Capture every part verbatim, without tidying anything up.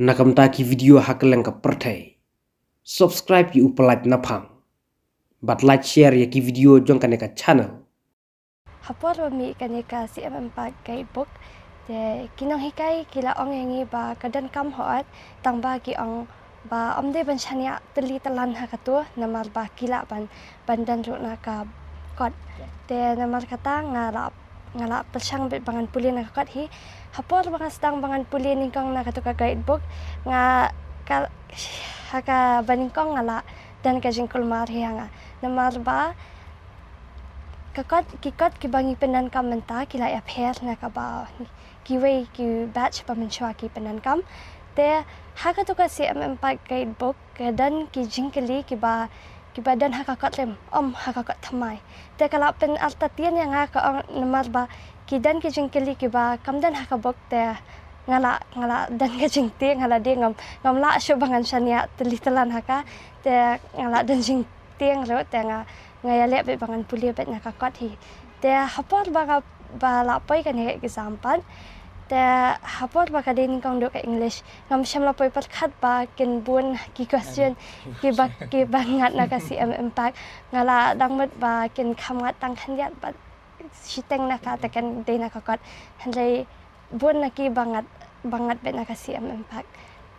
Na ka bynta ki video ha kylleng ka pyrthei, subscribe ïa u Palat Naphang bad like, share ïa ki video jong kane ka channel. Ha por ba mih kane ka CM Impact Guidebook, te ki nonghikai ki la ong ïa ngi ba ka donkam hooid, tang ba ki ong ba ym dei ban shaniah tylli tylan ha katu, namar ba ki lah ban, ban don ruh na ka kot. Te namar kata nga la, nga la pyrshang beit ba ngan pule na ka kot hi. Ha por ba nga sdang ba ngan pule nyngkong na katu ka guidebook, nga ka, ha kaba nyngkong nga la don ka jingkulmar hi ha nga. Namar ba ka kot, ki kot kiba ngi pyndonkam mynta ki la ïapher na kaba kiwei ki batch ba mynshuwa ki pyndonkam. Te ha katu ka CM Impact Guidebook ka don ki jingkylli kiba, kiba don ha ka kot rim, ym ha ka kot thymmai. Te ka la pynartatien ïa nga, ka ong namar ba ki don ki jingkylli kiba kam don ha ka book, te nga la, nga la don ka jingtieng, nga la dei ngam, ngam lah shuh ba ngan shaniah tylli tylan ha ka. Te nga la don jingtieng ruh, te nga, nga ïaleh beit ba ngan pule beit na ka kot hi. Te ha por ba nga, ba la poi kane ka exam pat, te ha por ba ka dei nyngkong duh ka English, ngam shym la poi pyrkhat ba kin bun ki question kiba, kiba ngat na ka CM Impact. Nga la dang mut ba kin kham ngat tang khyndiat bad shiteng na ka, te kan dei na ka kot. Hynrei bun na ki ba ngat, ba ngat beit na ka CM Impact.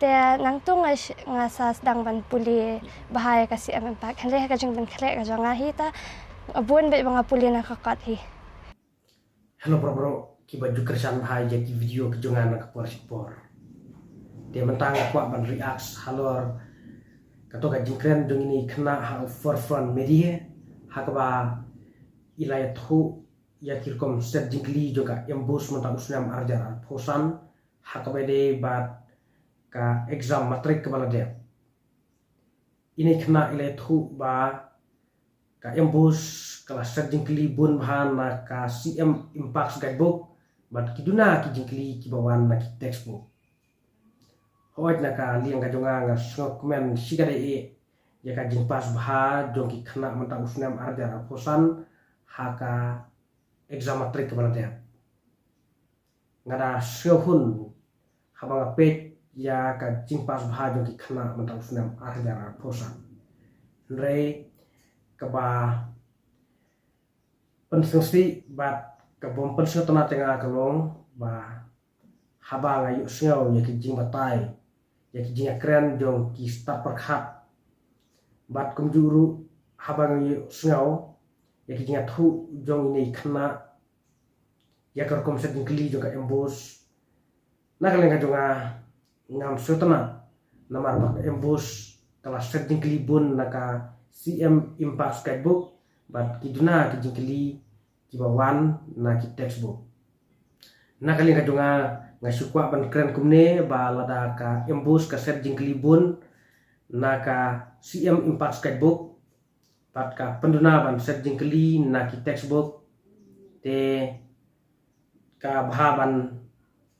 Te nangta nga sh-, nga sa sdang ban pule bha ïa ka CM Impact. Hynrei ha ka jingpynkhreh ka jong nga hi, ta bun beit ba nga pule na ka kot hi. Hello bro, bro, kiba ju kyrshan bha ïa ki video ki jong nga na ka por shi por. Te mynta nga kwah ban react halor kato ka jingkren jong ine i khynnah ha u Forefront Media, ha kaba i la ïathuh ïa ki rukom set jingkylli jong ka MBOSE mynta u snem ar hajar arphew san, ha kaba dei bad ka exam matrik kaba la dep. Ine i khynnah i la ïathuh ba ka MBOSE ka la set jingkylli bun bha na ka CM Impact Guidebook, bad ki duna ki jingkylli kiba wan na ki textbook. Hooid, na ka liang ka jong nga, nga sngewkmen shikatdei ïa ka jingpass bha jong ki khynnah mynta u snem ar hajar arphew san ha ka exam matrik kaba la dep. Nga da sngewhun haba nga peit ïa ka jingpass bha jong ki khynnah mynta u snem ar hajar arphew san. Hynrei kaba pynsngewsih bad kaba ym pynsngewtynnat ïa nga ka long ba haba nga ïohsngew ïa ki jingbatai, ïa ki jingïakren jong ki stad pyrkhat, bad kumjuh ruh haba nga ïohsngew ïa ki jingïathuh jong ine i khynnah ïa ka rukom set jingkylli jong ka MBOSE, na ka liang ka jong nga, ngam sngewtynnat namar ba ka MBOSE ka la set jingkylli bun na ka CM Impact Guidebook bad ki duna ki jingkylli kiba wan na ki textbook. Na ka liang ka jong nga, nga shu kwah ban kren kumne ba lada ka MBOSE ka set jingkylli bun na ka CM Impact Guidebook bad ka pynduna ban set jingkylli na ki textbook, te ka bha ban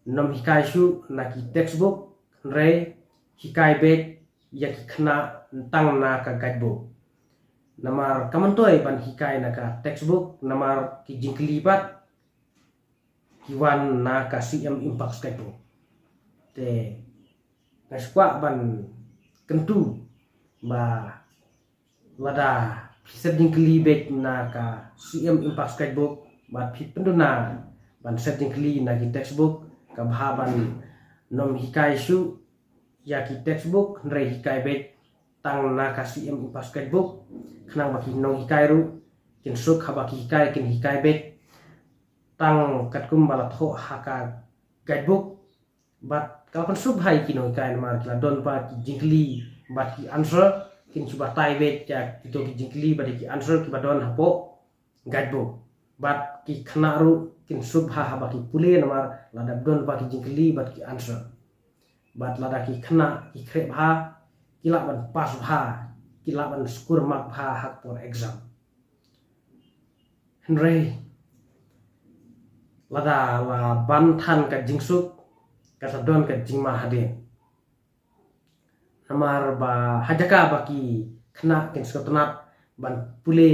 nym hikai shuh na ki textbook, hynrei hikai beit ïa ki khynnah tang na ka guidebook. Namar kam myntoi ban hikai na ka textbook namar ki jingkylli pat ki wan na ka CM Impact Guidebook. Te nga shu kwah ban kyntu ba lada phi set jingkylli beit na ka CM Impact Guidebook bad phi pynduna ban set jingkylli na ki textbook, ka bha ban nym hikai shuh ïa ki textbook, hynrei hikai beit tang na ka CM Impact Guidebook, khnang ba ki nonghikai ruh kin suk haba ki hikai, kin hikai beit tang katkum ba la thoh ha ka guidebook. Bad ka la pynsuk bha ïa ki nonghikai namar ki la don pat ki jingkylli bad ki answer, kin shu batai beit ïa kito ki jingkylli bad ïa ki answer kiba don hapoh guidebook. Bad ki khynnah ruh kin suk bha haba ki pule namar la dep don pat ki jingkylli bad ki answer. Bad lada ki khynnah ki khreh bha, ki lah ban pass bha, ki lah ban score mark bha ha ka por exam. Hynrei lada la ban than ka jingsuk, ka sa don ka jingma hadien. Namar ba ha jaka ba ki khynnah kin sngewtynnat ban pule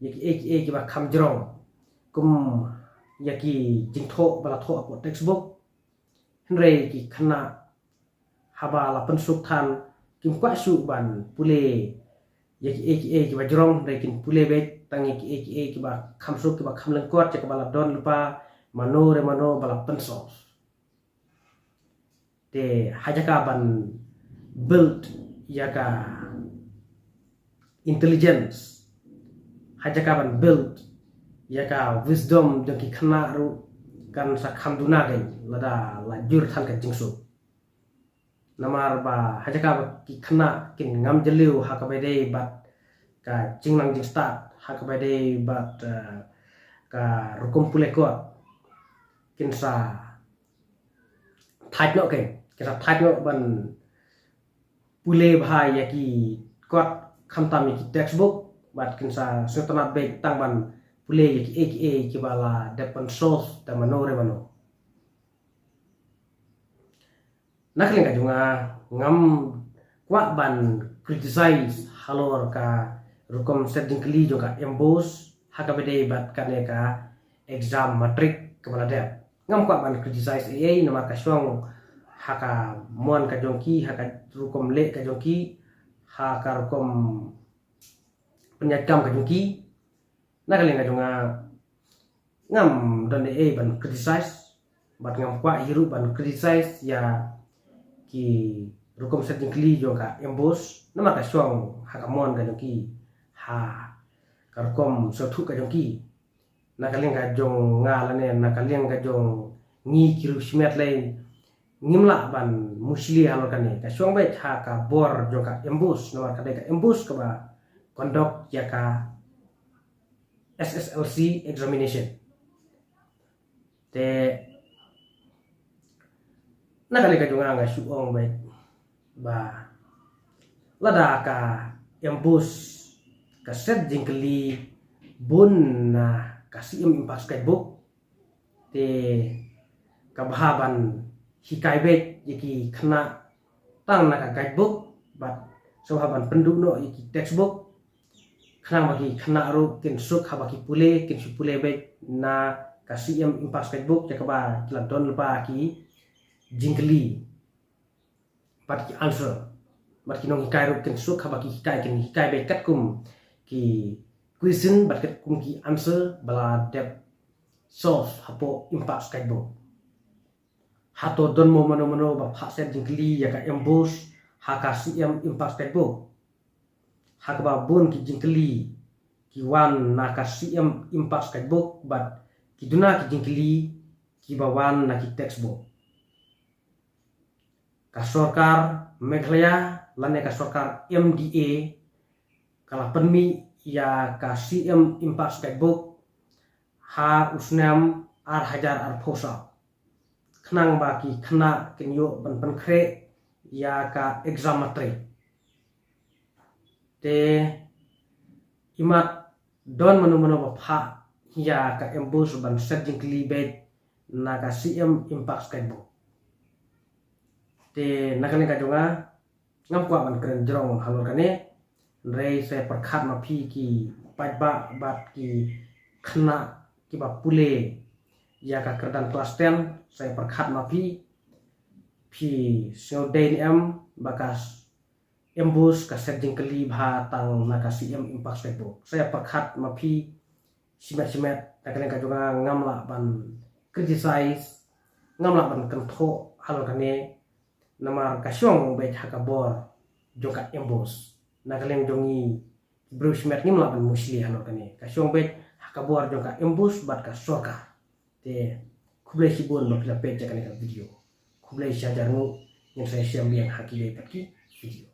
ïa kiei kiei kiba kham jrong, kum ïa ki jingthoh ba la thoh hapoh textbook, hynrei ki khynnah Haba la pynsuk than kim kwah shuh ban pule ïa kiei kiei kiba jrong, hynrei kin pule beit tang ïa kiei kiei kiba kham suk, kiba kham lyngkot, ïa kiba la don lypa, mano re mano ba la pynsolve. Te ha jaka ban build ïa ka intelligence, ha jaka ban build ïa ka wisdom jong ki khynnah ruh kan sa kham duna kein lada la jur than ka jingsuk. Namar ba ha jaka ba ki khynnah kin ngam jylliew ha kaba ïadei bad ka jingnang jingstad, ha kaba ïadei bad, eh, ka rukom pule kot, kin sa thait noh kein, kin sa thait noh ban pule bha ïa ki kot, khamtam ïa ki textbook, bad kin sa sngewtynnat beit tang ban pule ïa kiei kiei kiba la dep pynsolve da mano re mano. Na ka liang ka jong nga, ngam kwah ban criticize halor ka rukom set jingkylli jong ka MBOSE ha kaba ïadei bad kane ka exam matric kaba la dep. Ngam kwah ban criticize ei ei namar ka shong ha ka mon ka jong ki, ha ka rukom leh ka jong ki, ha ka rukom pynïaid kam ka jong ki. Na ka liang ka jong nga, ngam don ei ei ban criticize, bad ngam kwah hi ruh ban criticize ïa ki rukom set jingkylli jong ka MBOSE namar ka shong ha ka mon ka jong ki, ha ka rukom sngewthuh ka jong ki. Na ka liang ka jong nga lane na ka liang ka jong ngi ki riewshimet lei, ngim lah ban mushli halor kane. Ka shong beit ha ka bor jong ka MBOSE namar ka dei ka MBOSE kaba conduct ïa ka SSLC examination. Te na ka liang ka jong nga, nga shu ong beit ba lada ka MBOSE ka set jingkylli bun na ka CM Impact Guidebook, te ka bha ban hikai beit ïa ki khynnah tang na ka guidebook, bad sngewbha ban pynduh noh ïa ki textbook, khnang ba ki khynnah ruh kin suk haba ki pule, kin shu pule beit na ka CM Impact Guidebook, ïa kaba ki la don lypa ki jingkylli bad ki answer, bad ki nonghikai ruh kin suk haba ki hikai, kin hikai beit katkum ki question bad katkum ki answer ba la dep solve hapoh Impact Guidebook. Hato don mo mano mano ba phah set jingkylli ïa ka MBOSE ha ka CM Impact Guidebook? Ha kaba bun ki jingkylli ki wan na ka CM Impact Guidebook, bad ki duna ki jingkylli kiba wan na ki textbook. Ka sorkar Meghalaya lane ka sorkar MDA ka la pynmih ïa ka CM Impact Guidebook ha u snem ar hajar arphew saw, khnang ba ki khynnah kin ïoh ban pynkhreh ïa ka exam matric. Te imat don mano mano ba phah ïa ka MBOSE ban set jingkylli beit na ka CM Impact Guidebook? Te na ka liang ka jong nga, ngam kwah ban kren jrong halor kane, hynrei sa pyrkhat ma phi ki paidbah bad ki khynnah kiba pule ïa ka kyrdan klas ten, sa pyrkhat ma phi, phi sngewdei ne em ba ka MBOSE ka set jingkylli bha tang na ka CM Impact Guidebook? Sa pyrkhat ma phi shimet shimet. Na ka liang ka jong nga, ngam lah ban criticize, ngam lah ban kynthoh halor kane, namar ka shong beit ha ka bor jong ka MBOSE. Na ka liang jong ngi ki briew shimet ngim lah ban mushli halor kane, ka shong beit ha ka bor jong ka MBOSE bad ka sorkar. Te khublei shibun ba phi la peit ïa kane ka video. Khublei shihajar nguh. Ngin sa ïashem biang ha kiwei pat ki video.